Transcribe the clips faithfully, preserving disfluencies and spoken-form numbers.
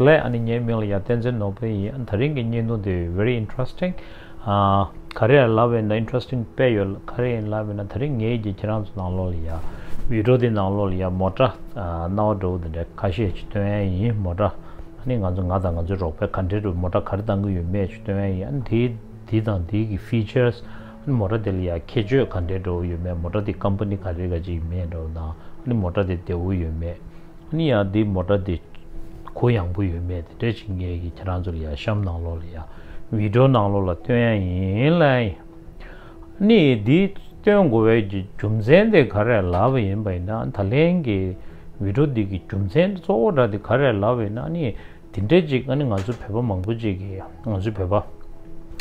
ལས། ཨ་ནི་ངའི་མིང་ལ་ཡ་བསྟན་འཛིན་ནོར་བུ་ཡིན། ཨ་ནི་དེ་རིང་གི་བརྙན་ཐུང་དེ་very interesting། ཨ་ག་རེ་ལབ་ཡིན་ན་interesting་དཔེ་ཡོད། ག་རེ་ཡིན་ལབ་ཡིན་ན་དེ་རིང་ངས་ཀྱི་ཁྱེད་རང་ཚོ་ནང་ལོགས་ལ་ཡ་བི་ཌི་ཡོ་དེ་ནང་ལོགས་ལ་ཡ་མོ་ཊ་ཨ་སྣང་བ་འགྲོ་བོ་དེ་འདྲ་ཁ་ཤས་ཅིག་སྟོན་ཡ་ཡིན། མོ་ཊ་ཨ་ནི་ང་ཚོ་ང་དང་ང་ཚོའི་རོགས་པས་ག་འདྲས་འགྲོ་མོ་ཊ་ག་རེ་བཏང་གི་ཡོད་མེད་ཅིག་སྟོན་ཡ་ཡིན། ཨ་ནི་དེ་དེ་དང་དེ་གི་features། ཨ་ནི་མོ་ཊ་དེ་ལ་ཡ་ཁྱད་ཆོས་ག་འདྲས་འགྲོ་བོ་ཡོད་མེད། མོ་ཊ་དེ་ཀམ་པ་ནི་ག་རེ་ག་ཅིག་ཡོད་མེད་འགྲོ་དང་། ཨ་ནི་མོ་ཊ་དེ་བདེ་བོ་ཡོད་མེད། ཨ་ནི་ཡང་འདི་མོ་ཊ་འདི་གུ་ཡངས་པོ་ཡོད་མེད་དེ་འདྲ་ཅིག་ངས་ཀྱིས་ཁྱེད་རང་ཚོ་ལ་ཡ་གཤམ་ནང་ལོགས་ལ་ཡ་བི་ཌི་ཡོ་ནང་ལོགས་ལ་སྟོན་ཡ་ཡིན་ལ། ཨ་ནི་འདི་སྟོན་དགོས་པའི་གི་རྒྱུ་མཚན་དེ་ག་རེ་ལབ་པ་ཡིན་པ་ཡིན་ན། ད་ལན་གྱི་བི་ཌི་ཡོ་འདི་གི་རྒྱུ་མཚན་གཙོ་བོ་འདྲ་དེ་ག་རེ་ལབ་པ་ཡིན་ན། ཨ་ནི་དེ་འདྲ་ཅིག་ཨ་ནི་ང་ཚོ་བོད་པ་མང་པོ་ཅིག་གིས་ང་ཚོ་བོད་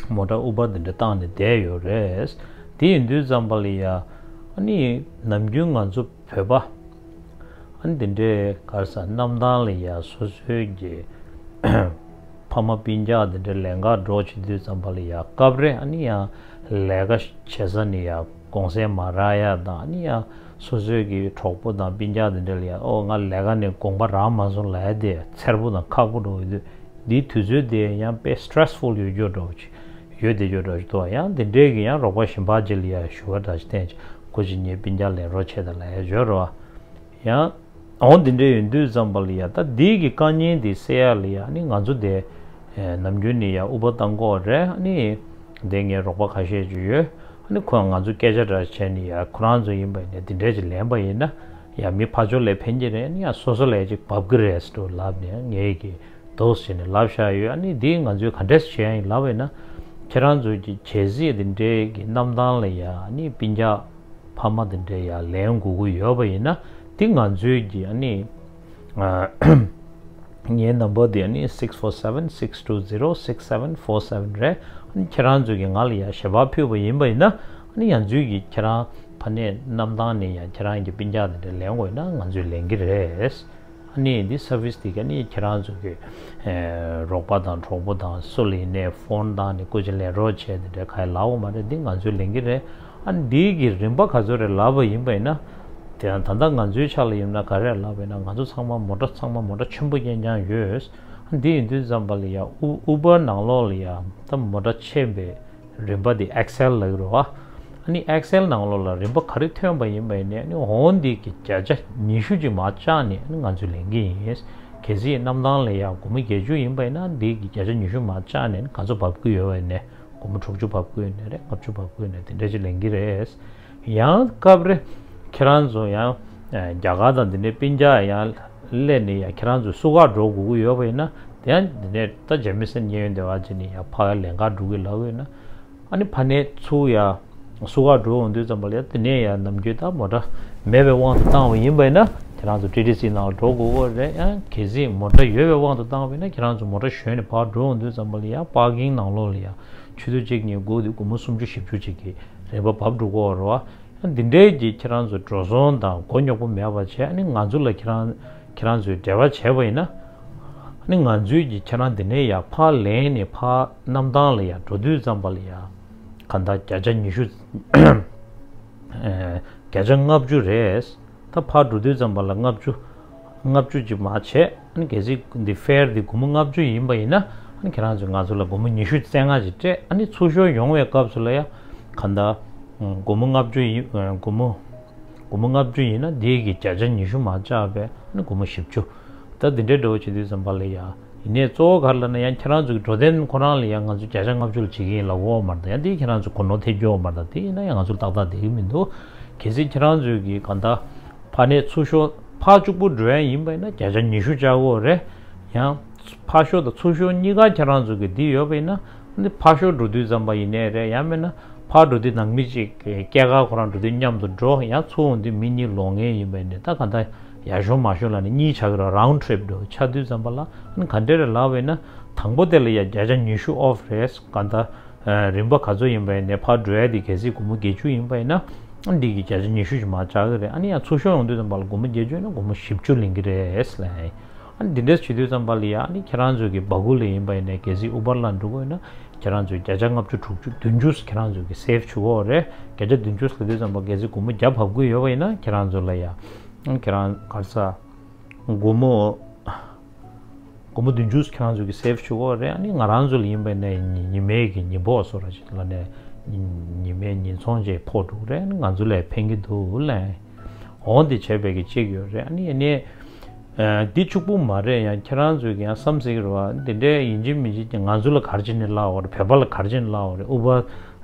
པ་མོ་ཊ་ཨུ་བར་དེ་འདྲ་བཏང་ནས་བསྡད་ཡོད་རེད། དེ་ཡིན་དུས་ཙམ་པ་ལ་ཡ་ཨ་ནི་ནམ་རྒྱུན་ང་ཚོ་བོད་པ་ཨ་ནི་དེ་འདྲའི་ག་རེ་ཟེར་གནམ་ཐང་ལ་ཡ་སོ་སོའི་གི་ཕ་མ་སྤུན་ཀྱག་དེ་འདྲའི་ལེན་གར་འགྲོ་བྱེད་དུས་ཙམ་པ་ལ་ཡ་སྐབས་རེ་ཨ་ནི་ཡང་ལས་ཀ་བྱེད་ས་ནས་ཡ་གུང་སེང་མ་རག་ཡ་དང་། ཨ་ནི་ཡང་སོ་སོའི་གི་གྲོགས་པོ་དང་སྤུན་ཀྱག་དེ་འདྲ་ལ་ཡ་ཨོ་ང་ལས་ཀ་ནས་དགོངས་པ་རག་མ་སོང་ལབ་ཡ་དེ་འཚེར་པོ་དང་ཁག་པོ་འགྲོ་གི་འདུག་འདིའི་དུས་ཚོད་དེ་ཡང་དཔེ་stressful་ཡོད་རྒྱུ་འདྲ་བོ་ཅིག་ཡོད་བསྡད་རྒྱུ་འདྲ་བོ་ཅིག་འདུག་ཡང་དེ་འདྲའི་གི་ཡང་རོགས་པ་གཞན་པ་ཅིག་ལ་ཡ་ཞུ་བ་འདྲ་ཅིག་བསྟན་ཅིག་ཁོ་ཅིག་ངའི་སྤུན་ཀྱག་ལེན་རོགས་བྱེད་དང་ལབ་ཡ་ཡོད་རེད་བ། ཡང་འོང་དེ་འདྲ་ཡོད་དུས་ཙམ་པ་ལ་ཡ་ད་འདི་གི་དཀའ་ངལ་འདི་སེལ་ཡ་ལ་ཡ་ནི་ང་ཚོ་དེ་ནམ་རྒྱུན་ནས་ཡ་ཨུ་བར་བཏང་གི་ཡོད་རེད། ཨ་ནི་དེ་ངའི་རོགས་པ་ཁ་ཤས་ཅིག་ཡོད། ཨ་ནི་ཁོ་ང་ཚོ་སྐད་ཆ་འདྲ་བྱས་ནས་ཡ་ཁོ་རང་ཚོ་ཡིན་པ་ཡིན་ན་དེ་འདྲ་ཅིག་ལེན་པ་ཡིན་ན་ཡ་མི་ཕར་ཕྱོགས་ལ་ཕན་གྱི་རེད། ཨ་ནི་ཡ་སོ་སོ་ལ་ཅིག་བབས་ཀྱི་རེད་ཟེར་ལབ་ནས་ངས་ཀྱི་འདུག་ཟེར་ནས་ལབ་བཞག་ཡོད། ཨ་ནི་འདི་ང་ཚོས་ག་འདྲས་བྱེད་ཡ་ཡིན་ལབ་པ་ཡིན་ན། ཁྱེད་རང་ཚོས་ཀྱི་གལ་སྲིད་འདི་འདྲའི་གི་གནམ་ཐང་ལ་ཡ་ཨ་ནི་སྤུན་ཀྱག་ཕ་མ་འདི་འདྲའི་ཡ་ལེན་དགོས་ཀྱི་ཡོད་པ་ཡིན་ན། འདི་ང་ཚོས་ཀྱི་ཨ་ནི་ཨ་ངའི་ནམ་བར་འདི་ཨ་ནི་six four seven six two zero six seven four seven རེད། ཨ་ནི་ཁྱེད་རང་ཚོས་ཀྱི་ང་ལ་ཡ་ཞལ་པར་ཕུལ་བ་ཡིན་པ་ཡིན་ན། ཨ་ནི་ང་ཚོས་ཀྱི་ཁྱེད་རང་ཕ་ནས་གནམ་ཐང་ནས་ཡ་ཁྱེད་རང་གི་སྤུན་ཀྱག་འདི་འདྲ་ལེན་དགོས་ཡིན་ན་ང་ཚོས་ལེན་གྱི་རེད། ཨ་ནི་འདི་སར་བིས་འདི་ག་ནི་ཁྱེད་རང་ཚོ་གི་ཨེ་རོགས་པ་དང་གྲོགས་པོ་དང་སུ་ལ་ཡིན་ནའི་ཕོན་བཏང་ནས་སྐུ་མཁྱེན་ལས་རོགས་བྱས་དེ་འདྲའི་ག་ཡེ་ལབ་དགོས་མ་རེད། འདི་ང་ཚོས་ལེན་གྱི་རེད། ཨ་ནི་འདི་གི་རིན་པ་ག་ཚོད་རེད་ལབ་པ་ཡིན་པ་ཡིན་ན། དེ་ཡང་ད་ལྟ་ང་ཚོའི་ཆ་ལ་ཡིན་ན་ག་རེ་ལབ་པ་ཡིན་ན། ང་ཚོ་ཚང་མ་མོ་ཊ་ཚང་མ་མོ་ཊ་ཆེན་པོ་རྐྱང་རྐྱང་ཡོད། ཨ་འདི་ཡིན་དུས་ཙམ་པ་ལ་ཡ་ཨུ་ཨུ་བར་ནང་ལོགས་ལ་ཡ་ད་མོ་ཊ་ཆེན་པོའི་རིན་པ་འདི་ཨེག་སེལ་ལབ་ཀྱི་རེད་བ། ཨ་ནི་ཨེག་སེལ་ནང་ལོགས་ལ་རིན་པ་ག་རེ་ཐོན་པ་ཡིན་པ་ཡིན་ནའི། ཨ་ནི་འོང་འདི་གི་བརྒྱ་ཆ་ཉི་ཤུ་ཅིག་མར་བཅག་ནས་ཨ་ནི་ང་ཚོས་ལེན་གྱི་ཡིན། གལ་སྲིད་གནམ་ཐང་ལ་ཡ་སྒོར་མོ་བརྒྱད་ཅུ་ཡིན་པ་ཡིན་ན། འདི་གི་བརྒྱ་ཆ་ཉི་ཤུ་མར་བཅག་ནས་ཨ་ནི་ག་ཚོད་བབས་ཀྱི་ཡོད་པ་ཡིན་ནའི། སྒོར་མོ་དྲུག་ཅུ་བབས་ཀྱི་ཡོད་ནའི་རེད། ལྔ་བཅུ་བབས་ཀྱི་ཡོད་ནའི་དེ་འདྲ་ཅིག་ལེན་གྱི་རེད། ཡང་སྐབས་རེ་ཁྱེད་རང་ཚོ་ཡང་རྒྱ་གར་དང་འདི་འདྲའི་སྤུན་ཀྱག་ཡང་སླེབས་ནས་ཡང་ཁྱེད་རང་ཚོ་བསུ་གར་འགྲོ་དགོས་ཀྱི་ཡོད་པ་ཡིན་ན། དེ་ཡང་འདི་ནས་ད་ཇེ་མི་སན་གཡས་གཡོན་སྡེ་བ་ཅིག་ནས་ཡང་ཕར་ལེན་གར་འགྲོ་གི་ལབ་ཡོད་ན། ཨ་ནི་ཕ་ནས་ཚུར་ཡ་བསུ་གར་འགྲོ་འོང་དུས་ཙམ་པ་ལ་ཡ་དེ་ནས་ཡ་ནམ་རྒྱུན་ད་མོ་ཊ་མེད་པའི་དབང་དུ་བཏང་བ་ཡིན་པ་ཡིན་ན། ཁྱེད་རང་ཚོ་ཊི་ཊི་སི་ནང་ལ་འགྲོ་དགོས་ཀྱི་རེད། ཡང་གལ་སྲིད་མོ་ཊ་ཡོད་པའི་དབང་དུ་བཏང་བ་ཡིན་ན། ཁྱེད་རང་ཚོ་མོ་ཊ་ཞོན་ནས་ཕར་འགྲོ་འོང་དུས་ཙམ་པ་ལ་ཡ་པར་ཀིང་ནང་ལོགས་ལ་ཡ་ཆུ་ཚོད་གཅིག་གཉིས་སྒུག་དུས་སྒོར་མོ་སུམ་ཅུ་བཞི་བཅུ་ཅིག་གི་རིན་པ་བབས་འགྲོ་གི་ཡོད་རེད་བ། འདི་འདྲའི་གི་ཁྱེད་རང་ཚོ་འགྲོ་སོང་དང་མགོ་རྙོག་པོ་མེད་པ་བྱས། ཨ་ནི་ང་ཚོ་ལ་ཁྱེད་རང་ཁྱེད་རང་ཚོས་འབྲེལ་བ་བྱས་པ་ཡིན་ན། ཨ་ནི་ང་ཚོས་ཀྱི་ཁྱེད་རང་འདི་ནས་ཡར་ཕར་ལེན་ནས་ཕར་གནམ་ཐང་ལ་ཡར་འགྲོ་དུས་ཙམ་པ་ལ་ཡ་གང་ལྟར་བརྒྱ་ཆ་ཉི་ཤུ་ཨེ་བརྒྱ་ཆ་ལྔ་བཅུ་རེད། ད་ཕར་འགྲོ་དུས་ཙམ་པ་ལ་ལྔ་བཅུ་ལྔ་བཅུ་ཅིག་མར་བྱས། ཨ་ནི་གལ་སྲིད་འདི་ཕེར་འདི་སྒོར་མོ་ལྔ་བཅུ་ཡིན་པ་ཡིན་ན། ཨ་ནི་ཁྱེད་རང་ཚོས་ང་ཚོ་ལ་སྒོར་མོ་ཉི་ཤུ་རྩ་ལྔ་ཅིག་སྤྲད། ཨ་ནི་ཚུར་ཤོག་ཡོང་བའི་སྐབས་སུ་ལ་ཡ་གང་ལྟར་སྒོར་མོ་ལྔ་བཅུ་ཡིན། སྒོར་མོ་སྒོར་མོ་ལྔ་བཅུ་ཡིན་ན་འདི་གི་བརྒྱ་ཆ་ཉི་ཤུ་མར་བཅག་པས་ཨ་ནི་སྒོར་མོ་བཞི་བཅུ། ད་འདི་འདྲའི་འདྲ་བོ་བྱེད་དུས་ཙམ་པ་ལ་ཡ། ཡིན་ནའི་གཙོ་བོ་ག་རེ་ལབ་ན། ཡང་ཁྱེད་རང་ཚོ་གི་འགྲོ་དོན་ཁོ་རང་ལ་ཡང་ང་ཚོ་བརྒྱ་ཆ་ལྔ་བཅུ་ལ་བྱེད་ཀྱི་ཡིན་ལབ་ཡོད་མ་རེད། ད་ཡང་འདི་ཁྱེད་རང་ཚོ་སྒོར་ནོར་ཐེབས་ཀྱི་ཡོད་མ་རེད། ད་དེ་ཡིན་ན་ཡང་ང་ཚོ་ལ་ཏག་ཏག་བསྡད་ཀྱི་མི་འདུག་གལ་སྲིད་ཁྱེད་རང་ཚོས་ཀྱི་གང་ལྟར་ཕར་ནས་ཚུར་ཤོག་ཕར་གཅིག་པུ་འགྲོ་ཡ་ཡིན་པ་ཡིན་ན་བརྒྱ་ཆ་ཉི་ཤུ་བཅག་དགོས་རེད། ཡང་ཕར་ཤོག་དང་ཚུར་ཤོག་གཉིས་ཀ་ཁྱེད་རང་ཚོ་གི་འདི་ཡོད་པ་ཡིན་ན། འདི་ཕར་ཤོག་འགྲོ་དུས་ཙམ་པ་ཡིན་ནའི་རེད། ཡང་མིན་ན་ཕར་འགྲོ་དུས་ནང་མི་གཅིག་གི་སྐྱེལ་གར་ཁོ་རང་འགྲོ་དུས་མཉམ་དུ་འགྲོ། ཡང་ཚུར་འོང་དུས་མི་གཉིས་ལོག་མཁན་ཡིན་པ་ཡིན་ནའི། ད་གང་ལྟར་ཡར་ཤོག་མར་ཤོག་ལབ་ནས་གཉིས་ཆགས་ཀྱི་རེད། རའུན་ཌི་ཊི་རིབ་འགྲོ་ཆགས་དུས་ཙམ་པ་ལ་ཨ་ནི་ག་འདྲས་རེད་ལབ་པ་ཡིན་ན། དང་པོ་དེ་ལ་ཡ་བརྒྱ་ཆ་ཉི་ཤུ་ཨོཕ་རེད། གང་ལྟར་རིན་པ་ག་ཚོད་ཡིན་པ་ཡིན་ནའི་ཕར་འགྲོ་ཡ་དེ་གལ་སྲིད་སྒོར་མོ་བརྒྱད་ཅུ་ཡིན་པ་ཡིན་ན། ཨ་ནི་འདི་གི་བརྒྱ་ཆ་ཉི་ཤུ་ཞིག་མར་བཅག་གི་རེད། ཨ་ནི་ཡང་ཚུར་ཤོག་ཡོང་དུས་ཙམ་པ་ལ་སྒོར་མོ་བརྒྱད་ཅུ་ཡིན་ན་སྒོར་མོ་བཞི་བཅུ་ལེན་གི་རེད་ལབ། ཨ་ནི་འདི་འདྲས་བྱེད་དུས་ཙམ་པ་ལ་ཡ། ཨ་ནི་ཁྱེད་རང་ཚོ་གི་སྦ་ཁུག་ལ་ཡིན་པ་ཡིན་ནའི་གལ་སྲིད་ཨུ་བར་ལ་འགྲོ་དགོས་ཡིན་ན། ཁྱེད་རང་ཚོས་བརྒྱ་ཆ་ལྔ་བཅུ་དྲུག་ཅུ་བདུན་ཅུ་ཁྱེད་རང་ཚོ་གི་སེབ་བྱེད་དགོས་རེད། བརྒྱ་ཆ་བདུན་ཅུ་ཟེར་དུས་ཙམ་པ་གལ་སྲིད་སྒོར་མོ་བརྒྱ་བབས་ཀྱི་ཡོད་པ་ཡིན་ན། ཁྱེད་རང་ཚོ་ལ་ཡ། ཨ་ནི་ཁྱེད་རང་ག་རེ་ཟ། སྒོར་མོ། སྒོར་མོ་བདུན་ཅུ་ཁྱེད་རང་ཚོ་གི་སེབ་བྱེད་དགོས་རེད། ཨ་ནི་ང་རང་ཚོ་ལ་ཡིན་པ་ནས་ཉི་ཉི་མའི་གི་ཉིན་ཕོགས་བཟོ་འདྲ་ཅིག་ལ་ནས་ཉི་ཉི་མའི་ཉིན་ཚོང་ཅིག་ཕོག་འགྲོ་གི་རེད། ཨ་ནི་ང་ཚོ་ལ་ཕན་གྱི་འདུག་ལབ། འོ་འདི་བྱས་པའི་གི་གཅིག་ཡོད་རེད། ཨ་ནི་ཨ་ནི་འདི་ཕྱུག་པོ་མ་རེད། ཡང་ཁྱེད་རང་ཚོས་ཀྱི་ཡང་བསམ་སྲིད་ཀྱི་རེད་བ། འདི་འདྲའི་ཡིན་གཅིག་མིན་གཅིག་ང་ཚོ་ལ་ག་རེ་བྱས་ནས་བརླག་འོ་རེད། བོད་པ་ལ་ག་རེ་བྱས་ནས་བརླག་འོ་རེད། ཨུ་བ་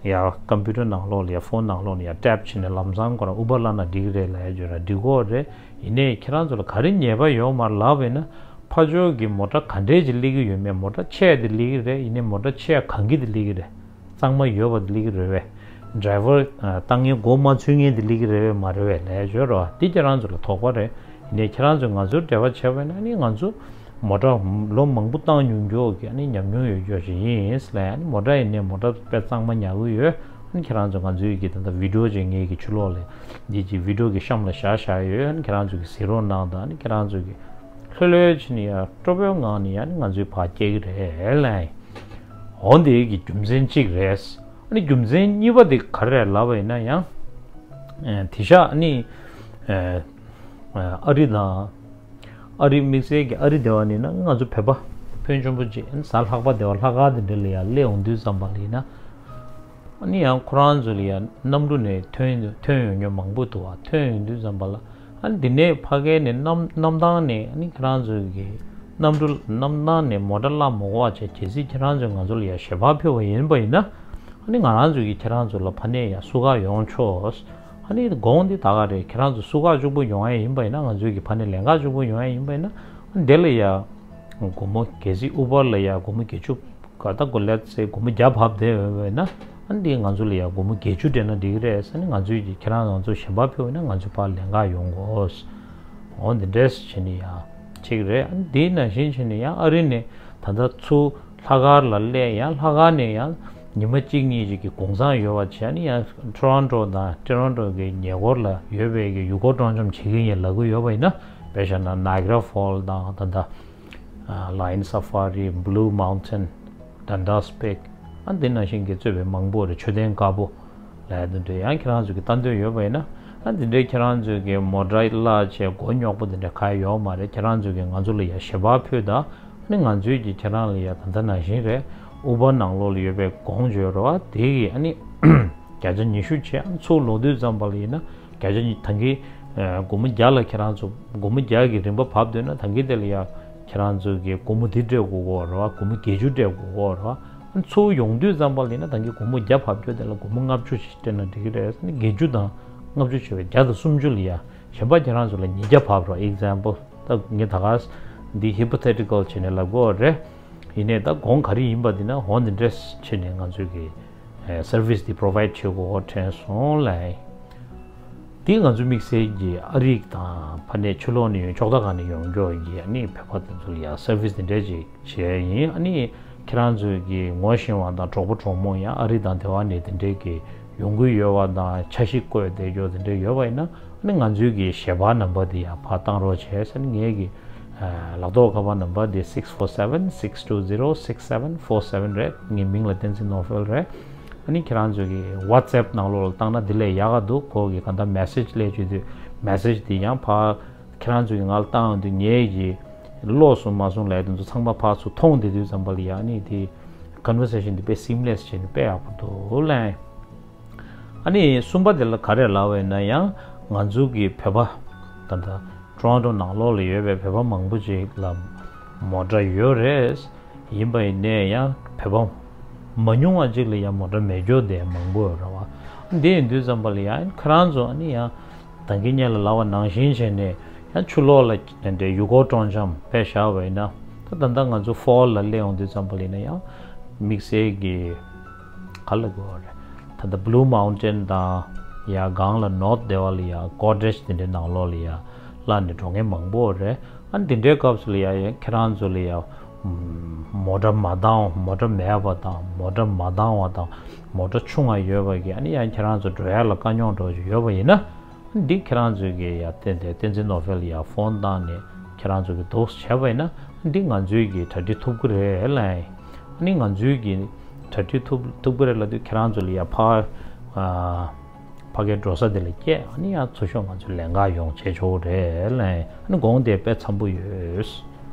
ཡ་ཀམ་པུ་ཊར་ནང་ལོགས་ལ་ཡ་ཕོན་ནང་ལོགས་ལ་ཡ་ཊེབ་བྱས་ནས་ལམ་སང་ཁོ་རང་ཨུ་བ་བརླག་ན་འགྲིག་གི་རེད་ལབ་ཡ་བརྗོད་ར་འགྲིག་གི་རེད། ཡིན་ནའི་ཁྱེད་རང་ཚོ་ལ་ག་རེ་ཉེས་པ་ཡོད་མ་རེད་ལབ་པ་ཡིན་ན། ཕར་ཕྱོགས་ཀྱི་མོ་ཊ་ག་འདྲས་ཅིག་སླེབས་ཀྱི་ཡོད་མེད། མོ་ཊ་ཆེ་དེ་སླེབས་ཀྱི་རེད། ཡིན་ནའི་མོ་ཊ་ཆེ་གང་གི་དེ་སླེབས་ཀྱི་རེད། གཙང་མ་ཡོད་པ་དེ་སླེབས་ཀྱི་རེད་བས། ཌ་རའི་ཝར་བཏང་མཁན་མགོ་མ་ཚོས་མཁན་དེ་སླེབས་ཀྱི་རེད་བས་མ་རེད་བས་ལབ་ཡ་བརྗོད་ར་བ། འདི་ཁྱེད་རང་ཚོ་ལ་དོགས་པ་རེད། ཡིན་ནའི་ཁྱེད་རང་ཚོས་ང་ཚོར་འབྲེལ་བ་བྱས་པ་ཡིན་ན་ནི་ང་ཚོ་མོ་ཊ་ལོ་མང་པོ་བཏང་མྱོང་རྒྱུ་གི་ཨ་ནི་ཉམས་མྱོང་ཡོད་རྒྱུ་ཞིག་ཡིན་ལབ་ཡ། ཨ་ནི་མོ་ཊ་ཡིན་ནའི་མོ་ཊ་དཔེ་གཙང་མ་ཉར་གི་ཡོད། ཨ་ནི་ཁྱེད་རང་ཚོ་ང་ཚོའི་གི་ད་ལྟ་བི་ཌི་ཡོ་ཅིག་ངེད་ཀྱི་ཕྱི་ལོགས་ལ་འདི་གི་བི་ཌི་ཡོ་གི་གཤམ་ལ་བཞག་བཞག་ཡོད། ཨ་ནི་ཁྱེད་རང་ཚོ་གི་གཟིགས་རོགས་གནང་དང་། ཨ་ནི་ཁྱེད་རང་ཚོ་གི་ལྷོད་ལྷོད་བྱས་ནས་ཡ་སྤྲོ་པོའི་ངང་ནས་ཡ་ནི་ང་ཚོའི་བར་སྐྱེལ་གི་རེད་ལབ་ཡ། འོ་འདི་གི་རྒྱུ་མཚན་གཅིག་རེད། ཨ་ནི་རྒྱུ་མཚན་གཉིས་པ་དེ་ག་རེ་རེད་ལབ་པ་ཡིན་ན་ཡང་། ཨེ་དེང་སང་ཨ་ནི་ཨེ་ཨ་རི་དང་། ཨ་རི་དམིགས་བསལ་གྱི་ཨ་རི་སྡེ་བ་ནི་ན་ང་ཚོ་བོད་པ་ཕོན་ཆེན་པོ་ཅིག་ཨ་ནི་གཟའ་ལྷག་པ་སྡེ་བ་ལྷག་དཀར་དེ་འདྲ་ལ་ཡ་སླེབས་ཡོང་དུས་ཙམ་པ་ལ་ཡིན་ན། ཨ་ནི་ཡང་ཁོ་རང་ཚོ་ལ་ཡ་གནམ་གྲུ་ནས་ཐོན་ཐོན་ཡོང་མཁན་མང་པོ་འདུག་བ། ཐོན་ཡོང་དུས་ཙམ་པ་ལ་ཨ་ནི་འདི་ནས་ཕ་གི་ནས་གནམ་གནམ་ཐང་ནས་ཨ་ནི་ཁྱེད་རང་ཚོ་གི་གནམ་གྲུ་གནམ་ཐང་ནས་མོ་ཊ་བརླག་མ་དགོས་པ་བྱས། གལ་སྲིད་ཁྱེད་རང་ཚོས་ང་ཚོ་ལ་ཡ་ཞལ་པར་ཕུལ་བ་ཡིན་པ་ཡིན་ན། ཨ་ནི་ང་རང་ཚོ་གིས་ཁྱེད་རང་ཚོ་ལ་ཕ་ནས་ཡ་བསུ་ག་ཡོང་ཆོག་ཨ་ནི་དགོངས་འདི་ད་ག་རེད། ཁྱེད་རང་ཚོ་བསུ་ག་གཅིག་པོ་ཡོང་ཡ་ཡིན་པ་ཡིན་ན། ང་ཚོའི་གི་ཕ་ནས་ལན་ཁག་གཅིག་པོ་ཡོང་ཡ་ཡིན་པ་ཡིན་ན། ཨ་ནི་དེ་ལ་ཡ་སྒོར་མོ་གལ་སྲིད་ཨུ་བར་ལ་ཡ་སྒོར་མོ་བརྒྱད་ཅུ་ག་ད་གོ་let's say སྒོར་མོ་བརྒྱ་བབས་བསྡད་ཡོད་པ་ཡིན་ན། ཨ་ནི་དེ་ང་ཚོ་ལ་ཡ་སྒོར་མོ་བརྒྱད་ཅུ་སྤྲད་ན་འགྲིག་གི་རེད་ཟེར་ནས། ང་ཚོས་ཀྱིས་ཁྱེད་རང་ང་ཚོ་ཞལ་པར་ཕུལ་བ་ཡིན་ན་ང་ཚོའི་ཕར་ལན་ཁག་ཡོང་དགོས། འོ་འདི་འདྲས་བྱས་ནས་ཡ་གཅིག་རེད། ཨ་ནི་དེ་ནང་བཞིན་བྱས་ནས་ཡ་ཨ་རི་ནས་ད་ལྟ་ཚུར་ལྷག་དཀར་ལ་སླེབས། ཡང་ལྷག་དཀར་ནས་ཡང་ཉི་མ་གཅིག་གཉིས་ཅིག་གི་གུང་སེང་ཡོད་པ་བྱས་ནས། ཡང་ཊོ་རོན་ཊོ་དང་ཊོ་རོན་ཊོ་གི་ཉེ་འཁོར་ལ་ཡོད་པའི་གི་ཡུལ་སྐོར་སྤྲོ་འཆམ་བྱེད་ཀྱི་ཡིན་ལབ་ཀྱི་ཡོད་པ་ཡིན་ན། དཔེ་བཞག་ན་Niagara Falls དང་ད་ལྟ་Lion Safari, Blue Mountain, Dundas Peak ཨ་འདི་ནང་བཞིན་གྱི་གཙོས་པའི་མང་པོ་རེད། མཆོད་རྟེན་དཀར་པོ་ལབ་ཡ་དེ་འདྲ་ཡང་ཁྱེད་རང་ཚོ་གི་ལྟ་འདོད་ཡོད་པ་ཡིན་ན། ཨ་འདི་འདྲའི་ཁྱེད་རང་ཚོ་གི་མོ་ཊ་གླ་བྱས་མགོ་རྙོག་པོ་འདི་འདྲ་གང་ཡང་ཡོད་མ་རེད། ཁྱེད་རང་ཚོ་གི་ང་ཚོ་ལ་ཡ་ཞལ་པར་ཕུལ་དང་། ཨ་ནི་ང་ཚོས་ཀྱིས་ཁྱེད་རང་ལ་ཡ་ད་ལྟ་ནང་བཞིན་རེད། ཨུ་བར་ནང་ལོགས་ལ་ཡོད་པའི་གོང་བརྗོད་རེད་བ། དེ་གི་ཨ་ནི་བརྒྱ་ཆ་ཉི་ཤུ་བྱས། ཨ་ཚུར་ལོག་དུས་ཙམ་པ་ལ་ཡིན་ན་བརྒྱ་ཆ་ཉི་ད་གིན་སྒོར་མོ་བརྒྱ་ལ་ཁྱེད་རང་ཚོ་སྒོར་མོ་བརྒྱ་གི་རིན་པ་བབས་འདོད་ན། ད་གིན་དེ་ལ་ཡ་ཁྱེད་རང་ཚོ་གི་སྒོར་མོ་འདི་སྤྲད་དགོས་ཀྱི་ཡོད་རེད་བ། སྒོར་མོ་བརྒྱད་ཅུ་སྤྲད་དགོས་ཀྱི་ཡོད་རེད་བ། ཚུར་ཡོང་དུས་ཙམ་པ་ལ་ཡིན་ན་ད་གིན་སྒོར་མོ་བརྒྱ་བབས་རྒྱུ་དེ་ལ་སྒོར་མོ་ལྔ་བཅུ་ཞིག་སྤྲད་ན་འགྲིག་གི་རེད། བརྒྱད་ཅུ་དང་ལྔ་བཅུ་བྱས་པས་བརྒྱ་དང་སུམ་ཅུ་ལ་ཡ། གཞན་པ་ཁྱེད་རང་ཚོ་ལ་ཉིས་བརྒྱ་བབས་རོགས། Example ད་ངས་ད་ག་འདི་hypothetical་བྱས་ནས་ལབ་ཀྱི་ཡོད་རེད། ཡིན་ནའི་ད་གོང་ག་རེ་ཡིན་པ་འདི་ན་འོ་འདི་འདྲས་བྱས་ནས་ང་ཚོས་ཀྱི་service་འདི་provide་བྱེད་དགོས་དྲན་སོང་ལབ། འདི་ང་ཚོ་དམིགས་བསལ་གྱི་ཨ་རི་དང་ཕ་ནས་ཕྱི་ལོགས་ནས་ཡོང་ཕྱོགས་མཐའ་ཁག་ནས་ཡོང་མཁན་གྱི་ཨ་ནི་བོད་པ་དེ་ཚོ་ལ་ཡ་service་འདི་འདྲས་ཅིག་བྱས་ཡིན། ཨ་ནི་ཁྱེད་རང་ཚོས་ཀྱི་ངོ་ཤེས་པ་དང་གྲོགས་པོ་གྲོགས་མོ་ཡང་ཨ་རི་དང་དེ་བ་ནས་དེ་འདྲས་ཀྱི་ཡོང་གི་ཡོད་པ་དང་། འཆར་གཞི་བཀོད་བསྡད་རྒྱུ་དེ་འདྲས་ཡོད་པ་ཡིན་ན། ཨ་ནི་ང་ཚོའི་གི་ཞལ་པར་ནམ་བར་དེ་ཡང་ཕར་བཏང་རོགས་བྱས་ཟེར་ནས། ངའི་གི་ལག་ཐོག་ཁ་པར་ནམ་བར་དེ་six four seven six two zero six seven four seven རེད། ངའི་མིང་ལ་བསྟན་འཛིན་ནོར་འཕེལ་རེད། ཨ་ནི་ཁྱེད་རང་ཚོའི་གི་WhatsApp་ནང་ལོགས་ལ་བཏང་ན་དེ་ལས་ཡག་ག་འདུག་ཁོ་གི་གང་ལྟར་message་སླེབས་བྱེད་དུས་message་དེ་ཡང་ཕར་ཁྱེད་རང་ཚོ་གིས་ང་ལ་བཏང་ཡོང་དུས། ངའི་གི་ལོགས་སུ་མ་སོང་ལབ་དེ་ཚོ་ཚང་མ་ཕར་ཚུར་མཐོང་བསྡད་དུས་ཙམ་པ་ལ་ཡ། ཨ་ནི་དེ་conversation་དེ་དཔེ་seamless་བྱས་ནས་དཔེ་ཡག་པོ་འདུག་ལབ། ཨ་ནི་གསུམ་པ་དེ་ལ་ག་རེ་ལབ་པ་ཡིན་ན། ཡང་ང་ཚོ་གི་བོད་པ་ད་ལྟ་Toronto་ནང་ལོགས་ལ་ཡོད་པའི་བོད་པ་མང་པོ་ཅིག་ལ་མོ་ཊ་ཡོད་རེད། ཡིན་པ་ཡིན་ནའི་ཡང་བོད་པ་མ་ཉུང་བ་ཅིག་ལ་ཡང་མོ་ཊ་མེད་རྒྱུ་དེ་མང་པོ་ཡོད་རེད་བ། འདི་ཡིན་དུས་ཙམ་པ་ལ་ཡང་ཁྱེད་རང་ཚོ་ཨ་ནི་ཡང་ད་གིན་ངས་ལ་ལབ་པ་ནང་བཞིན་བྱས་ནས་ཡང་ཕྱི་ལོགས་ལ་དེ་འདྲའི་ཡུལ་སྐོར་སྤྲོ་འཆམ་དཔེ་བཞག་པ་ཡིན་ན། ད་ད་ལྟ་ང་ཚོ་Fall་ལ་སླེབས་ཡོང་དུས་ཙམ་པ་ལ་ཡིན་ན་ཡང་དམིགས་བསལ་གྱི་ག་ལ་དགོས་རེད། ད་ལྟ་Blue Mountain་དང་ཡ་སྒང་ལ་North་སྡེ་བ་ལ་ཡ་Goderich་དེ་འདྲའི་ནང་ལོགས་ལ་ཡ་བརླག་ནས་འགྲོ་མཁན་མང་པོ་རེད། ཨ་ནི་དེ་འདྲའི་སྐབས་སུ་ལ་ཡ་ཡ་ཁྱེད་རང་ཚོ་ལ་ཡ་མོ་ཊ་མ་འདང་། མོ་ཊ་མེད་པ་དང་། མོ་ཊ་མ་འདང་བ་དང་། མོ་ཊ་ཆུང་བ་ཡོད་པ་གི་ཨ་ནི་ཡང་ཁྱེད་རང་ཚོ་འགྲོ་ཡ་ལ་དཀའ་རྙོག་འདྲ་ཅིག་ཡོད་པ་ཡིན་ན། འདི་ཁྱེད་རང་ཚོས་ཀྱི་ཡ་བསྟན་ཏེ་བསྟན་འཛིན་ནོར་འཕེལ་ལ་ཡ་ཕོན་བཏང་ནས་ཁྱེད་རང་ཚོ་གི་འདུག་བྱས་པ་ཡིན་ན། འདི་ང་ཚོས་ཀྱི་གྲ་སྒྲིག་ཐུབ་ཀྱི་རེད་ལབ། ཨ་ནི་ང་ཚོས་ཀྱི་གྲ་སྒྲིག་ཐུབ་ཐུབ་ཀྱི་རེད་ལབ་དུས་ཁྱེད་རང་ཚོ་ལ་ཡ་ཕ་ཨ་ཕ་གིར་འགྲོ་ས་དེ་ལ་སྐྱེལ། ཨ་ནི་ཡང་ཚུར་ཤོག་ང་ཚོ་ལན་ཁག་ཡོང་བྱེད་ཆོག་རེད་ལབ། ཨ་ནི་དགོངས་དེ་དཔེ་འཚམ་པོ་ཡོད།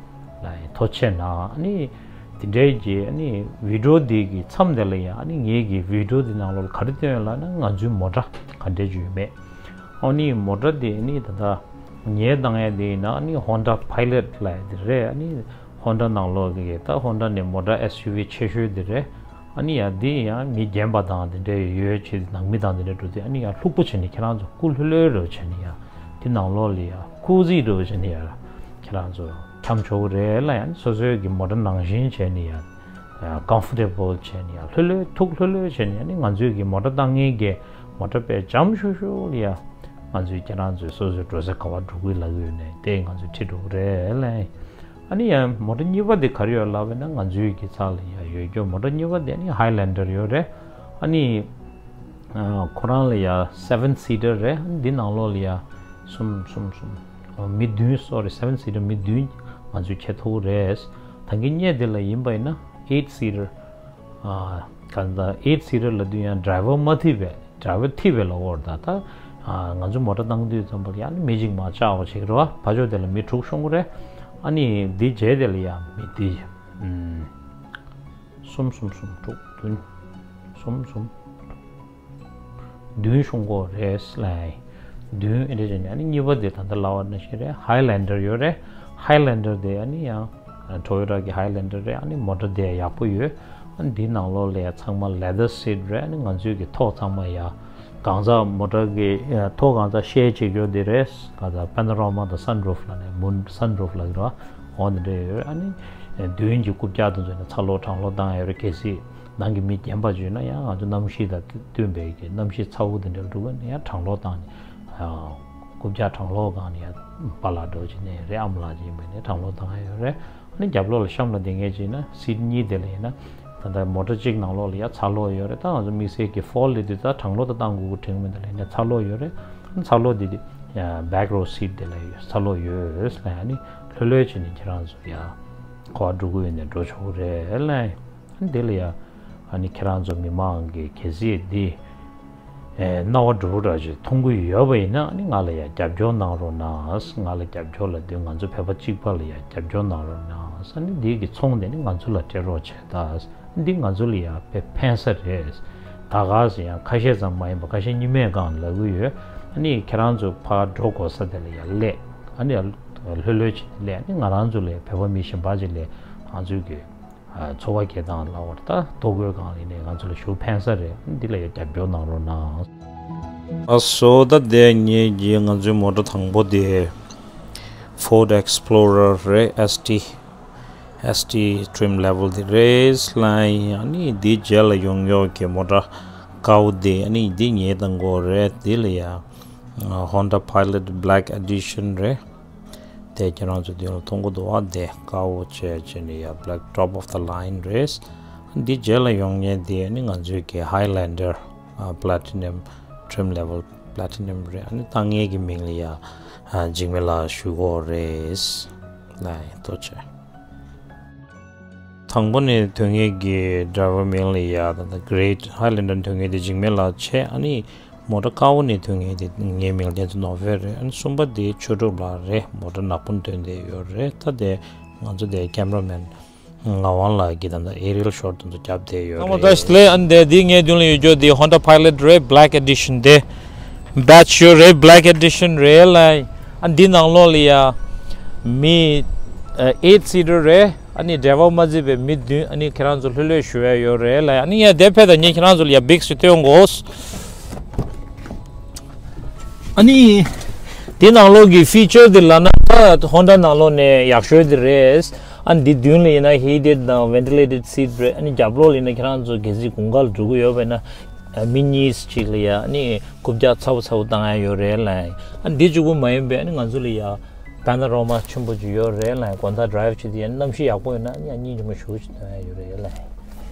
ལ་ཡང་ཐུགས་རྗེ་གནང་། ཨ་ནི་དེ་འདྲའི་གི་ཨ་ནི་བི་ཌིའོ་འདི་གི་མཚམས་དེ་ལ་ཡང་ཨ་ནི་ངེད་ཀྱི་བི་ཌིའོ་འདི་ནང་ལོགས་ལ་ག་རེ་སྟོན་ཡོད་ལབ་ན། ང་ཚོའི་མོ་ཊ་ག་འདྲས་ཅིག་ཡོད་མེད། ཨ་ནི་མོ་ཊ་དེ་ཨ་ནི་ད་ལྟ་ཉོས་བཏང་ཡ་དེ་ཡིན་ན་ཨ་ནི་ཧོན་ཌ་པའི་ལེཊ་ལབ་ཡ་དེ་རེད། ཨ་ནི་ཧོན་ཌ་ནང་ལོགས་ཀྱི་ད་ཧོན་ཌ་ནི་མོ་ཊ་ཨེས་ཡུ་ཝི་ཆེ་ཤོས་དེ་རེད། ཨ་ནི་ཡང་འདི་ཡང་མི་རྒན་པ་དང་དེ་འདྲ་ཡོད་བྱས་ནང་མི་དང་དེ་འདྲ་འགྲོ་དུས་ཨ་ནི་ཡང་ལྷུག་པོ་བྱས་ནས་ཁྱེད་རང་ཚོ་སྐུ་ལྷོད་ལྷོད་འདྲ་བོ་བྱས་ནས་ཡང་དེ་ནང་ལོགས་ལ་ཡང་ཀོ་ཟི་འདྲ་བོ་བྱས་ནས་ཡང་ཁྱེད་རང་ཚོ་འཁྱམ་ཆོག་གི་རེད་ལ། ཡང་སོ་སོའི་གི་མོ་ཊ་ནང་བཞིན་བྱས་ནས་ཡང་ཀམ་ཕོར་ཊེ་བལ་བྱས་ནས་ཡང་ལྷོད་ལྷོད་ཐུགས་ལྷོད་ལྷོད་བྱས་ནས་ཨ་ནི་ང་ཚོའི་གི་མོ་ཊ་བཏང་མཁན་གྱི་མོ་ཊ་དཔེ་འཇམ་ཤུག་ཤུག་ལ་ཡང་ང་ཚོས་ཁྱེད་རང་ཚོས་སོ་སོའི་འགྲོ་ས་ག་པར་འགྲོ་དགོས་ལབ་ཀྱི་ཡོད་ནའི་དེ་ང་ཚོས་ཁྲིད་འགྲོ་གི་རེད་ལ། ཨ་ནི་ཡང་མོ་ཊ་གཉིས་པ་དེ་ག་རེ་ཡོད་ལབ་པ་ན། ང་ཚོའི་གི་ཚབ་ལ་ཡང་ཡོད་རྒྱུ་མོ་ཊ་གཉིས་པ་དེ་ཨ་ནི་ཧའི་ལེན་ཌར་ཡོད་རེད། ཨ་ནི་ཨ་ཁོ་རང་ལ་ཡང་སེ་ཝེན་སི་ཊར་རེད། ཨ་ནི་འདི་ནང་ལོགས་ལ་ཡང་གསུམ་གསུམ་གསུམ་ཨ་མི་བདུན། སོ་རི། སེ་ཝེན་སི་ཊར་མི་བདུན་ང་ཚོས་ཁྱེར་ཐུབ་ཀྱི་རེད། ད་གིན་སྔོན་དེ་ལ་ཡིན་པ་ཡིན་ན་ཨེ་ཊི་སི་ཊར་ཨ་ག་ད་ཨེ་ཊི་སི་ཊར་ལབ་དུས་ཡང་ཌ་རའི་ཝར་མ་ཐིག་པའི་ཌ་རའི་ཝར་ཐིག་པའི་ལ་འོར་ད་ད་ཨ་ང་ཚོ་མོ་ཊ་བཏང་དུས་ཙམ་པ་ལ་ཡང་ཨ་ནི་མི་གཅིག་མར་བཅར་བ་བྱེད་ཀྱི་རེད་བ། ཕར་ཕྱོགས་དེ་ལ་མི་དྲུག་ཤོང་གི་རེད། ཨ་ནི་འདི་རྗེས་དེ་ལ་ཡང་མི་འདི་ཨུམ་གསུམ་གསུམ་གསུམ་དྲུག་བདུན། གསུམ་གསུམ་བདུན་ཤོང་གི་རེད་ལ། བདུན་ཨེ་འདྲ་བྱས་ནས་ཨ་ནི་གཉིས་པ་དེ་ད་ལྟ་ལབ་པ་ནང་བཞིན་རེད། ཧའི་ལེན་ཌར་ཡོད་རེད། ཧའི་ལེན་ཌར་དེ་ཨ་ནི་ཡང་ཊོ་ཡོ་ཊ་གི་ཧའི་ལེན་ཌར་རེད། ཨ་ནི་མོ་ཊ་དེ་ཡག་པོ་ཡོད། ཨ་ནི་འདིའི་ནང་ལོགས་ལ་ཡང་ཚང་མ་ལེ་དར་སི་ཊི་རེད། ཨ་ནི་ང་ཚོའི་གི་ཐོག་ཚང་མ་ཡང་གང་ཟག་མོ་ཊ་གི་ཐོག་གང་ཟག་ཤེར་བྱེད་རྒྱུ་དེ་རེད། གང་ཟག་པེ་ནོ་ར་མ་དང་སན་རུབ་ལབ་ནས་མུན་སན་རུབ་ལབ་ཀྱི་རེད་བ། འོ་འདི་འདྲ་ཡོད། ཨ་ནི་མདུན་གྱི་རྐུབ་བཀྱག་དེ་ཚོ་ནས་ཚ་གློག་གྲང་གློག་བཏང་ཡོད་རེད། གལ་སྲིད་ནང་གི་མི་རྒན་པ་ཅིག་ཡོད་ན་ཡང་ང་ཚོ་གནམ་གཤིས་དང་བསྟུན་པའི་གི་གནམ་གཤིས་ཚ་བོ་དེ་འདྲ་འགྲོ་གི་ན་ཡང་གྲང་གློག་བཏང་ནས་རྐུབ་བཀྱག་གྲང་གློག་སྒང་ནས་ཡང་པཱ་ལགས་འདྲ་བོ་ཅིག་ནས་རེད། ཨ་མ་ལགས་ཅིག་ཡིན་པ་ནས་གྲང་གློག་བཏང་ཡ་ཡོད་རེད། ཨ་ནི་རྒྱབ་ལོགས་ལ་གཤམ་ལ་བསྡད་མཁན་ཅིག་ཡིན་ན་སིཊ་གཉིས་དེ་ལ་ཡིན་ན་ད་ལྟ་མོ་ཊ་གཅིག་ནང་ལོགས་ལ་ཡང་ཚ་གློག་ཡོད་རེད། ད་ང་ཚོ་དམིགས་བསལ་གྱི་ཕོལ་ལས་དུས་ད་གྲང་གློག་ད་བཏང་དགོས་ཀྱི་དྲན་མི་འདུག་ལས་ནས་ཚ་གློག་ཡོད་རེད། ཨ་ནི་ཚ་གློག་དེ་དེ་ཡང་བེག་རོ་སིཊ་དེ་ལ་ཡོད། ཚ་གློག་ཡོད་ལ། ཨ་ནི་ལྷོད་ལྷོད་བྱས་ནས་ཁྱེད་རང་ཚོ་ཡང་ག་པར་འགྲོ་དགོས་ཡོད་ནས་འགྲོ་ཆོག་གི་རེད་ལ། ཨ་ནི་དེ་ལ་ཡང་ཨ་ནི་ཁྱེད་རང་ཚོ་མི་མང་གི་གལ་སྲིད་འདི་ཨེ་རྣ་བ་འགྲོ་ར་ཅིག་མཐོང་གི་ཡོད་པ་ཡིན་ན་ཨ་ནི་ང་ལ་ཡང་རྒྱབ་སྐྱོར་གནང་རོགས་གནང་། ང་ལ་རྒྱབ་སྐྱོར་ལབ་དུས་ང་ཚོ་བོད་པ་གཅིག་པ་ལ་ཡང་རྒྱབ་སྐྱོར་གནང་རོགས་གནང་། ཨ་ནི་འདི་གི་ཚོང་དེ་ནི་ང་ཚོ་ལ་སྤྲད་རོགས་བྱེད་ད། འདི་ང་ཚོ་ལ་ཡང་དཔེ་ཕན་ས་རེད། ད་ག་ཟེར་ཡང་ཁ་ཤས་ཙམ་མ་ཡིན་པ་ཁ་ཤས་གཉིས་མེད་སྒང་ལབ་གི་ཡོད། ཨ་ནི་ཁྱེད་རང་ཚོ་ཕར་འགྲོ་དགོས་ས་དེ་ལ་ཡང་སླེབས། ཨ་ནི་ལྷོད་ལྷོད་བྱས་ནས་སླེབས། ཨ་ནི་ང་རང་ཚོ་ལ་བོད་པ་མི་གཞན་པ་ཅིག་ལ་ང་ཚོའི་གི་ཨ་འཚོ་བ་སྐྱེལ་སྟངས་ལ་འོར་ད་ལྟོ་གོས་སྒང་ལ་ཡིན་ནའི་ང་ཚོ་ལ་ཞེ་པོ་ཕན་ས་རེད། འདི་ལ་ཡང་རྒྱབ་སྐྱོར་གནང་རོགས་གནང་། ཨ་སོ་ད་དེ་ངེད་ཀྱི་ང་ཚོའི་མོ་ཊ་དང་པོ་དེ་Ford Explorer་རེད། ཨེས་ཊི། ཨེས་ཊི་ཊིམ་ལེ་ཝལ་དེ་རེད་ལ། ཨ་ནི་འདི་རྗེས་ལ་ཡོང་ཡོད་ཀྱི་མོ་ཊ་དཀར་པོ་དེ་ཨ་ནི་འདི་ངའི་དང་པོ་རེད། འདི་ལ་ཡ་Honda Pilot Black Edition་རེད། དེ་ཁྱེད་རང་ཚོ་མདུན་ལ་མཐོང་གི་འདུག་བ། དེ་དཀར་པོ་བྱས་བྱས་ནས་ཡ་Black Top of the Line་རེད། འདི་རྗེས་ལ་ཡོང་མཁན་དེ་ཨ་ནི་ང་ཚོའི་གི་Highlander་ཨ་Platinum་ཊིམ་ལེ་ཝལ་Platinum་རེད། ཨ་ནི་ད་ངའི་གི་མིང་ལ་ཡ་ཨ་འཇིགས་མེད་ལགས་ཞུ་གི་ཡོད་རེད་ལ། ཡ་ཐུགས་རྗེ་ཆེ། དང་པོ་ནས་ཐོན་མཁན་གྱི་ཌ་རའི་ཝར་མིང་ལ་ཡ་ད་ལྟ་Great Highlander་ཐོན་མཁན་དེ་འཇིགས་མེད་ལགས་བྱས། ཨ་ནི་མོ་ཊ་དཀར་པོ་ནས་ཐོན་མཁན་དེ་ངའི་མིང་ལ་བསྟན་འཛིན་ནོར་བུ་རེད། ཨ་ནི་གསུམ་པ་དེ་ཆོས་གྲུབ་ལགས་རེད། མོ་ཊ་ནག་པོ་ཐོན་བསྡད་ཡོད་རེད། ད་དེ་ང་ཚོ་དེ་ཀེམ་ར་མེན་ངག་དབང་ལགས་ཀྱིས་ད་ལྟ་ཨེ་རི་ཡལ་ཤོཊ་དེ་ཚོ་བརྒྱབ་བསྡད་ཡོད་རེད། ཚང་མ་བཀྲ་ཤིས་བདེ་ལེགས། ཨ་ནི་དེ་འདི་ངའི་མདུན་ལ་ཡོད་རྒྱུ་དེ་Honda Pilot་རེད། Black Edition་དེ་Badge་ཡོད་རེད། Black Edition་རེད་ལ། ཨ་འདི་ནང་ལོགས་ལ་ཡ་མི་ཨ་eight seater་རེད། ཨ་ནི་ཌ་རའི་ཝར་མ་གཟིགས་པའི་མི་བདུན། ཨ་ནི་ཁྱེད་རང་ཚོ་ལྷོད་ལྷོད་བཞུགས་ཡ་ཡོད་རེད་ལ། ཨ་ནི་ཡ་དེ་ཕེབས་དང་ངས་ཁྱེད་རང་ཚོ་ལ་ཡ་བིག་ཞིག་སྟོན་དགོས། ཨ་ནི་འདི་ནང་ལོགས་ཀྱི་ཕི་ཅར་དེ་ལབ་ན་ད་Honda་ནང་ལོགས་ནས་ཡག་ཤོས་དེ་རེད། ཨ་ནི་འདི་མདུན་ལ་ཡིན་ན་heated་དང་ventilated seat་རེད། ཨ་ནི་རྒྱབ་ལོགས་ལ་ཡིན་ན་ཁྱེད་རང་ཚོ་གལ་སྲིད་དགུན་ཁ་ལ་འགྲོ་གི་ཡོད་པ་ཡིན་ན་མི་གཉིས་ཅིག་ལ་ཡ་ཨ་ནི་རྐུབ་བཀྱག་ཚ་པོ་ཚ་པོ་བཏང་ཡ་ཡོད་རེད་ལ། ཨ་ནི་འདི་གཅིག་པུ་མ་ཡིན་པའི་ཨ་ནི་ང་ཚོ་ལ་ཡ་པེ་ནོ་ར་མ་ཆེན་པོ་ཅིག་ཡོད་རེད་ལ། དགོང་དག་ཌ་རའིབ་བྱེད་དུས་ཡ་གནམ་གཤིས་ཡག་པོ་ཡོད་ན་ཨ་ནི་ཡ་གཉིད་ཉི་མ་ཞེ་པོ་ཅིག་ཐོན་ཡ་ཡོད་རེད་ལ། ད་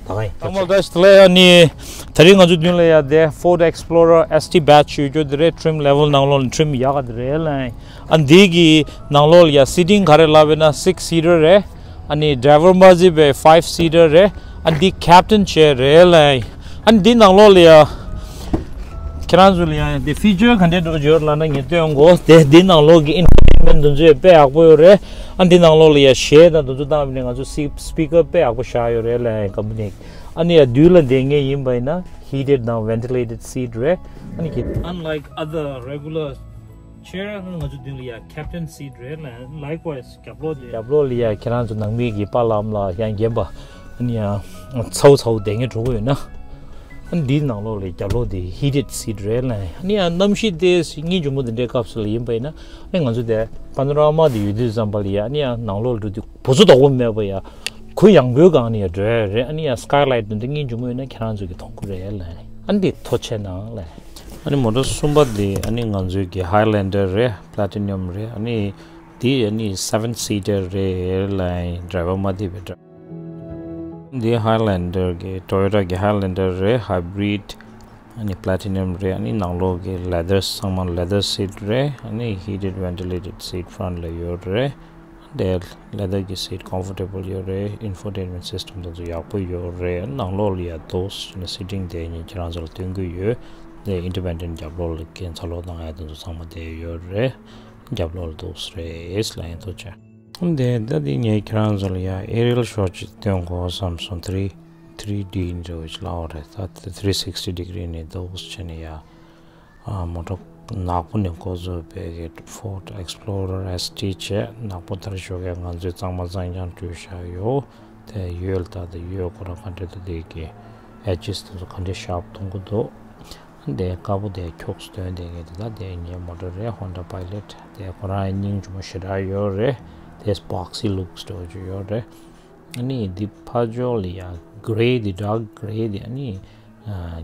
ག་ཡིན། ཚང་མ་བཀྲ་ཤིས་བདེ་ལེགས། ཨ་ནི་དེ་རིང་ང་ཚོ་མདུན་ལ་ཡ་དེ་Ford Explorer S T Badge་ཞུ་རྒྱུ་དེ་རེད། ཊིམ་ལེ་ཝལ་ནང་ལོགས་ལ་ཊིམ་ཡག་ག་དེ་རེད་ལ། ཨ་ནི་འདི་གི་ནང་ལོགས་ལ་ཡ་seating་ག་རེ་ལབ་པ་ཡིན་ན་six seater་རེད། ཨ་ནི་ཌ་རའི་ཝར་མ་གཟིགས་པའི་five seater་རེད། ཨ་ནི་འདི་ཀེབ་ཊན་ཅེར་རེད་ལ། ཨ་ནི་འདི་ནང་ལོགས་ལ་ཡ་ ཁྱེད་རང་ཚོ་ལ་ཡང་དེ་ཕི་ཅར་ག་འདྲས་འགྲོ་ཡོད་ལབ་ན་ངས་སྟོན་དགོས། དེ་འདི་ནང་ལོགས་ཀྱི་ཨེན་ཊར་ཊེན་མེན་ཊི་དེ་ཚོ་ཡང་དཔེ་ཡག་པོ་ཡོད་རེད། ཨ་འདི་ནང་ལོགས་ལ་ཡང་གཞས་དང་དེ་ཚོ་བཏང་བ་ནས་ང་ཚོ་སི་སི་པི་ཀར་དཔེ་ཡག་པོ་བཞག་ཡོད་རེད་ལབ་ཡ་ཡིན། ཀམ་པ་ནི་ཨ་ནི་ཡང་དུས་ལ་བསྡད་མཁན་ཡིན་པ་ཡིན་ན་ཧི་ཊེཌ་དང་ཝེན་ཊི་ལེ་ཊེཌ་སིཊ་རེད། ཨ་ནི་ཀི། Unlike other regular chair, ང་ཚོ་མདུན་ལ་ཡང་ཁེབ་ཊན་སིཊ་རེད་ལབ་ཡ་ཡིན། Likewise རྒྱབ་ལོགས་དེ། རྒྱབ་ལོགས་ལ་ཡང་ཁྱེད་རང་ཚོ་ནང་མི་གི་པཱ་ལགས་ཨ་མ་ལགས་ཡང་རྒན་པ་ཨ་ནི་ཡང་ཚ་བོ་ཚ་བོ་བསྡད་མཁན་འགྲོ་གི་ཡོད་ན། ཨ་ནི་འདིའི་ནང་ལོགས་ལ་རྒྱབ་ལོགས་དེ་ཧི་ཊེཌ་སིཊ་རེད་ལབ་ཡ་ཡིན། ཨ་ནི་ཡང་གནམ་གཤིས་དེ་སྙིང་རྗེ་མོ་དེ་འདྲའི་སྐབས་སུ་ལ་ཡིན་པ་ཡིན་ན་ཨ་ནི་ང་ཚོ་དེ་པ་ནོ་ར་མ་དེ་ཡོད་དུས་ཙམ་པ་ལ་ཡང་ཨ་ནི་ཡང་ནང་ལོགས་ལ་འགྲོ་དུས་འུ་ཚོ་དོག་པོ་མེད་པ་ཡང་གུ་ཡངས་པོའི་སྒང་ནས་ཡང་འགྲོ་ཡ་རེད། ཨ་ནི་ཡང་སི་ཀའི་ལའིཊ་དེ་འདྲ་སྙིང་རྗེ་མོ་ཡོད་ན་ཁྱེད་རང་ཚོ་གིས་མཐོང་གི་རེད་ལབ་ཡ་ཡིན། ཨ་ནི་འདི་ཐུགས་རྗེ་གནང་ལབ་ཡ་ཡིན། ཨ་ནི་མོ་ཊ་གསུམ་པ་དེ་ཨ་ནི་ང་ཚོའི་གི་ཧའི་ལེན་ཌར་རེད། པ་ལེ་ཊི་ནམ་རེད། ཨ་ནི་འདི་ཨ་ནི་སེ་ཝན་སི་ཊར་རེད་ལབ་ཡ་ཡིན། ཌ་རའི་ཝར་མ་བསྡད་པའི་འདྲ། འདི་ཧའི་ལེན་ཌར་གི་ཊོ་ཡོ་ཊ་གི་ཧའི་ལེན་ཌར་རེད། ཧའི་བྷི་རིཌ། ཨ་ནི་པ་ལེ་ཊི་ནམ་རེད། ཨ་ནི་ནང་ལོགས་གི་ལེ་དར་ཚང་མ་ལེ་དར་སིཊ་རེད། ཨ་ནི་ཧི་ཊེཌ་ཝེན་ཊི་ལེ་ཊེཌ་སིཊ་ཕ་རོན་ཊི་ལ་ཡོད་རེད། དེ་ལེ་དར་གི་སིཊ་ཀོམ་ཕོར་ཊེ་བལ་ཡོད་རེད། ཨིན་ཕོ་ཊེན་མེན་ཊི་སིས་ཊམ་དེ་ཚོ་ཡག་པོ་ཡོད་རེད། ནང་ལོགས་ལ་ཡ་དོ་སི་ཊིང་དེ་ཉིད་ཁྱེད་རང་ཚོ་ལ་སྟོན་གི་ཡོད། དེ་ཨིན་ཌི་པེན་ཌེན་ཊི་རྒྱབ་ལོགས་ལ་ཁྱེད་ཚ་ལོག་བཏང་ཡ་དེ་ཚོ་ཚང་མ་དེ་ཡོད་རེད། རྒྱབ་ལོགས་ལ་དོ་སི་རེད་ལབ་ཡ་ཡིན། ཐུགས་རྗེ་ཆེ། ཨ་ནི་དེ་ད་དེ་ངས་ཁྱེད་རང་ཚོ་ལ་ཡ་ཨེ་རི་ཡལ་ཤོ་ཅིག་སྟོན་དགོས་བསམ་སོང་། ཐི་རི་ཐི་རི་ཌི་འདྲ་བོ་ཅིག་ལབ་པ་རེད། ད་ཐི་རི་སིག་སི་ཊི་ཌི་གྷི་རི་ནས་དོ་སི་བྱས་ནས་ཡ། ཨ་མོ་ཊ་ནག་པོ་ནས་འགོ་བཙུགས་པའི་གི་ཕོར་ཌི་ཨེག་སི་པི་ལོ་རར་ཨེས་ཊི་བྱས། ནག་པོ་དར་ཞོགས་ཀས་ང་ཚོས་གཙང་མ་གཙང་རྐྱང་བཀྲུས་བཞག་ཡོད། དེ་ཡོལ་ད་དེ་ཡོལ་ཁོ་རང་ག་འདྲ་འདུག་དེ་གི་ཨེ་ཇེ་སི་དེ་ཚོ་ག་འདྲ་ཤར་པ་མཐོང་གི་འདུག་དེ་དཀར་པོ་དེ་འཁྱོག་སྟོན་དེ་གི་དེ་ད་དེ་ངའི་མོ་ཊ་རེད། ཧོན་ཌ་པའི་ལེཊ། དེ་ཁོ་རང་སྙིང་རྗེ་མོ་ཞེ་དྲག་ཡོད་རེད། དེ་སི་པོག་སི་ལུག་སི་འདྲ་བོ་ཅིག་ཡོད་རེད། ཨ་ནི་འདི་ཕར་ཕྱོགས་ལ་ཡ་གྷི་རེ་དེ་ཌརྐ་གྷི་རེ་དེ་ཨ་ནི་ཨ་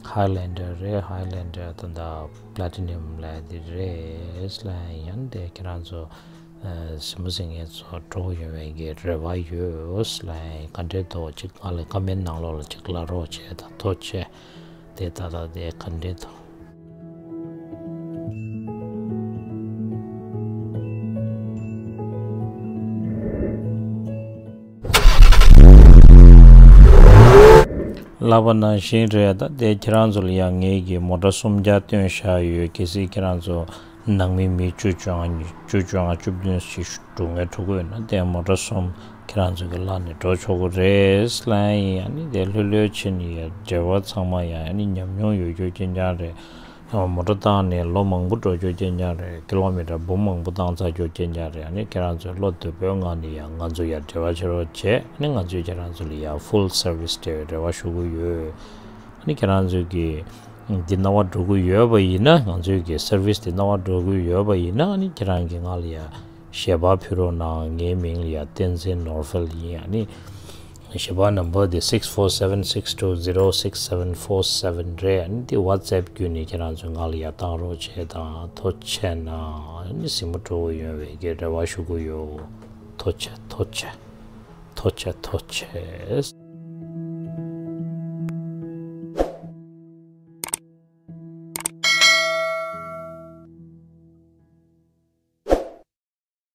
ཧའི་ལེན་ཌར་རེད། ཧའི་ལེན་ཌར་ད་ལྟ་པ་ལེ་ཊི་ནམ་ལབ་དེ་རེད་ལབ་ཡ་ཡིན། དེ་ཁྱེད་རང་ཚོ་ཨ་གཟིགས་མོ་གཟིགས་མཁན་ཚོ་སྤྲོ་པོ་ཡོང་བའི་གི་རེ་བ་ཡོད་ལབ་ཡ་ཡིན། ག་འདྲས་འདུག་ཅིག་ང་ལ་ཀོ་མེན་ཊི་ནང་ལོགས་ལ་ཅིག་ལབ་རོགས་བྱས་དང་། ཐུགས་རྗེ་ཆེ། དེ་ད་ལྟ་དེ་ག་འདྲས་འདུག་ལབ་པ་ནང་བཞིན་རེད། ད་དེ་ཁྱེད་རང་ཚོ་ལ་ཡང་ངེད་ཀྱི་མོ་ཊ་གསུམ་ཀ་སྟོན་བཞག་ཡོད། གལ་སྲིད་ཁྱེད་རང་ཚོ་ནང་མི་མི་བཅུ་བཅོ་ལྔ་བཅུ་བཅོ་ལྔ་བཅུ་བདུན་ཞིག་སྒྲུབ་མཁན་འགྲོ་གི་ཡོད་ན་དེ་མོ་ཊ་གསུམ་ཁྱེད་རང་ཚོ་གི་ལག་ནས་འགྲོ་ཆོག་གི་རེད་ལབ་ཡ་ཡིན། ཨ་ནི་དེ་ལྷོད་ལྷོད་བྱས་ནས་ཡ་འབྲེལ་བ་ཚང་མ་ཡ་ཨ་ནི་ཉམས་མྱོང་ཡོད་རྒྱུ་རྐྱང་རྐྱང་རེད། ཡང་མོ་ཊ་བཏང་ནས་ལོ་མང་པོ་འགྲོ་རྒྱུ་རྐྱང་རྐྱང་རེད། ཀི་ལོ་མི་ཊར་འབུམ་མང་པོ་བཏང་ཚར་རྒྱུ་རྐྱང་རྐྱང་རེད། ཨ་ནི་ཁྱེད་རང་ཚོས་བློ་བདེ་པོའི་ངང་ནས་ཡང་ང་ཚོ་ཡར་འབྲེལ་བ་བྱེད་རོགས་བྱེད། ཨ་ནི་ང་ཚོས་ཁྱེད་རང་ཚོ་ལ་ཡང་ཕུལ་སར་བིས་སྤྲད་པའི་རེ་བ་ཞུ་གི་ཡོད། ཨ་ནི་ཁྱེད་རང་ཚོས་ཀྱི་འདི་གནང་བ་འགྲོ་གི་ཡོད་པ་ཡིན་ན། ང་ཚོས་ཀྱི་སར་བིས་འདི་གནང་བ་འགྲོ་གི་ཡོད་པ་ཡིན་ན། ཨ་ནི་ཁྱེད་རང་གིས་ང་ལ་ཡང་ཞལ་པར་ཕུལ་རོགས་གནང་། ངའི་མིང་ལ་ཡང་བསྟན་འཛིན་ནོར་འཕེལ་ཡིན། ཨ་ནི་ཞལ་པར་ནམ་བར་དེ་six four seven six two zero six seven four seven རེད། ཨ་ནི་དེ་ཝ་ཊི་སེབ་བརྒྱུད་ནས་ཁྱེད་རང་ཚོས་ང་ལ་ཡར་བཏང་རོགས་བྱེད་དང་། ཐུགས་རྗེ་ཆེ་གནང་། ཨ་ནི་གཟིགས་མོ་སྤྲོ་པོ་ཡོང་བའི་གི་རེ་བ་ཞུ་གི་ཡོད། ཐུགས་རྗེ་ཆེ། ཐུགས་རྗེ་ཆེ། ཐུགས་རྗེ་ཆེ། ཐུགས་རྗེ་ཆེ།